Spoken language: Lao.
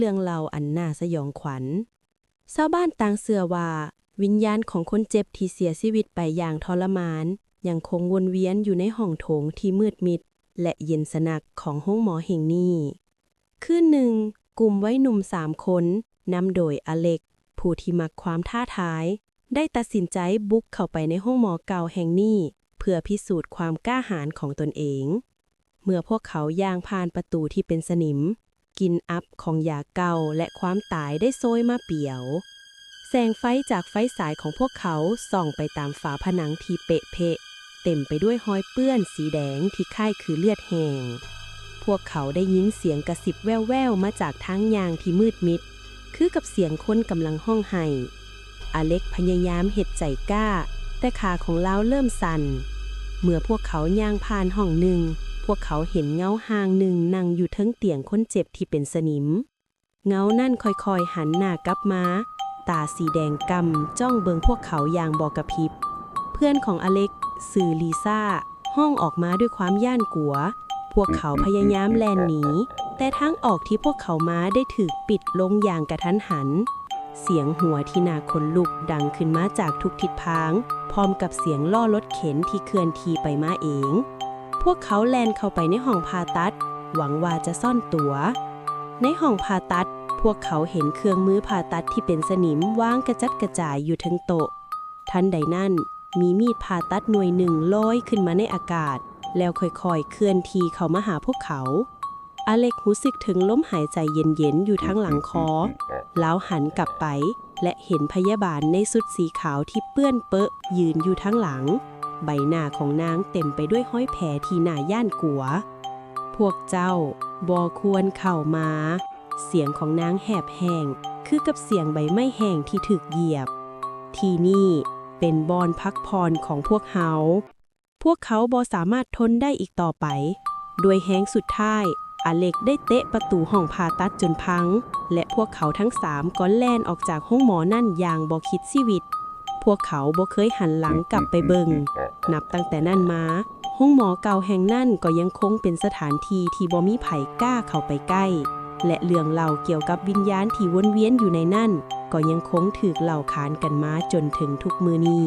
ເລື່ອງເລົ່າອັນໜ້າສະຫຍອງຂວັນ. ຊາວບ້ານຕ່າງເຊື່ອວ່າ ວິນຍານຂອງຄົນເຈັບທີ່ເສຍຊີວິດໄປຢ່າງທໍລະມານ ຍັງຄົງວົນວຽນຢູ່ໃນຫ້ອງໂຖງທີ່ມືດມິດ ແລະ ເຢັນສະໜັກຂອງໂຮງໝໍແຫ່ງນີ້. ຄືນໜຶ່ງ, ກຸ່ມໄວໜຸ່ມສາມຄົນ ນຳໂດຍອາເລັກ ຜູ້ທີ່ມັກຄວາມທ້າທາຍ ໄດ້ຕັດສິນໃຈບຸກເຂົ້າໄປໃນໂຮງໝໍເກົ່າແຫ່ງນີ້ ເພື່ອພິສູດຄວາມກ້າຫານຂອງຕົນເອງ. ເມື່ອພວກເຂົາຍ່າງຜ່ານປະຕູທີ່ເປັນສະໜິມ, ກິ່ນອັບຂອງຢາເກົ່າ ແລະ ຄວາມຕາຍໄດ້ໂຊຍມາປຽວ. ແສງໄຟຈາກໄຟສາຍຂອງພວກເຂົາສ່ອງໄປຕາມຝາຜະໜັງທີ່ເປະເພະ, ເຕັມໄປດ້ວຍຮອຍເປື້ອນສີແດງທີ່ຄ້າຍຄືເລືອດແຫ້ງ. ພວກເຂົາໄດ້ຍິນສຽງກະຊິບແວ່ວໆມາຈາກທາງຍ່າງທີ່ມືດມິດ, ຄືກັບສຽງຄົນກຳລັງຮ້ອງໄຫ້. ອາເລັກພະຍາຍາມເຮັດໃຈກ້າ, ແຕ່ຂາຂອງລາວເລີ່ມສັ່ນ. ເມື່ອພວກເຂົາຍ່າງຜ່ານຫ້ອງໜຶ່ງ, ພວກເຂົາເຫັນເງົາຮ່າງໜຶ່ງນັ່ງຢູ່ເທິງຕຽງຄົນເຈັບທີ່ເປັນສະໜິມ. ເງົານັ້ນຄ່ອຍໆຫັນໜ້າກັບມາ, ຕາສີແດງກ່ຳຈ້ອງເບິ່ງພວກເຂົາຢ່າງບໍ່ກະພິບ. ເພື່ອນຂອງອາເລັກ, ຊື່ລີຊາ, ຮ້ອງອອກມາດ້ວຍຄວາມຢ້ານກົວ. ພວກເຂົາພະຍາຍາມແລ່ນໜີ, ແຕ່ທາງອອກທີ່ພວກເຂົາມາໄດ້ຖືກປິດລົງຢ່າງກະທັນຫັນ. ສຽງຫົວທີ່ໜ້າຂົນລຸກດັງຂຶ້ນມາຈາກທຸກທິດທາງ, ພ້ອມກັບສຽງລໍ້ລົດເຂັນທີ່ເຄື່ອນທີ່ໄປມາເອງ. ພວກເຂົາແລ່ນເຂົ້າໄປໃນຫ້ອງຜ່າຕັດ, ຫວັງວ່າຈະສ້ອນຕົວ. ໃນຫ້ອງຜ່າຕັດ, ພວກເຂົາເຫັນເຄື່ອງມືຜ່າຕັດທີ່ເປັນສະໜິມວາງກະຈັດກະຈາຍຢູ່ເທິງໂຕະ. ທັນໃດນັ້ນ, ມີມີດຜ່າຕັດໜ່ວຍໜຶ່ງລອຍຂຶ້ນມາໃນອາກາດ, ແລ້ວຄ່ອຍໆເຄື່ອນທີ່ເຂົ້າມາຫາພວກເຂົາ. ອາເລັກຮູ້ສຶກເຖິງລົມຫາຍໃຈເຢັນໆຢູ່ທາງຫຼັງຄໍ. ລາວຫັນກັບໄປ ແລະ ເຫັນພະຍາບານໃນຊຸດສີຂາວທີ່ເປື້ອນເປິະຢືນຢູ່ທາງຫຼັງ. ໃບໜ້າຂອງນາງເຕັມໄປດ້ວຍຮອຍແຜທີ່ໜ້າຢ້ານກົວ. ພວກເຈົ້າບໍ່ຄວນເຂົ້າມາ. ສຽງຂອງນາງແຫບແຫ້ງ ຄືກັບສຽງໃບໄມ້ແຫ້ງທີ່ຖືກຢຽບ. ທີ່ນີ້ເປັນບ່ອນພັກຜ່ອນຂອງພວກເຮົາ. ພວກເຂົາບໍ່ສາມາດທົນໄດ້ອີກຕໍ່ໄປ. ດ້ວຍແຮງສຸດທ້າຍ, ອາເລັກໄດ້ເຕະປະຕູຫ້ອງຜ່າຕັດຈົນພັງ, ແລະ ພວກເຂົາທັງສາມກໍແລ່ນອອກຈາກໂຮງໝໍນັ້ນຢ່າງບໍ່ຄິດຊີວິດ. ພວກເຂົາບໍ່ເຄີຍຫັນຫຼັງກັບໄປເບິ່ງ. ນັບຕັ້ງແຕ່ນັ້ນມາ, ໂຮງໝໍເກົ່າແຫ່ງນັ້ນກໍຍັງຄົງເປັນສະຖານທີ່ທີ່ບໍ່ມີໃຜກ້າເຂົ້າໄປໃກ້, ແລະ ເລື່ອງເລົ່າກ່ຽວກັບວິນຍານທີ່ວົນວຽນຢູ່ໃນນັ້ນ ກໍຍັງຄົງຖືກເລົ່າຂານກັນມາຈົນເຖິງທຸກມື້ນີ້.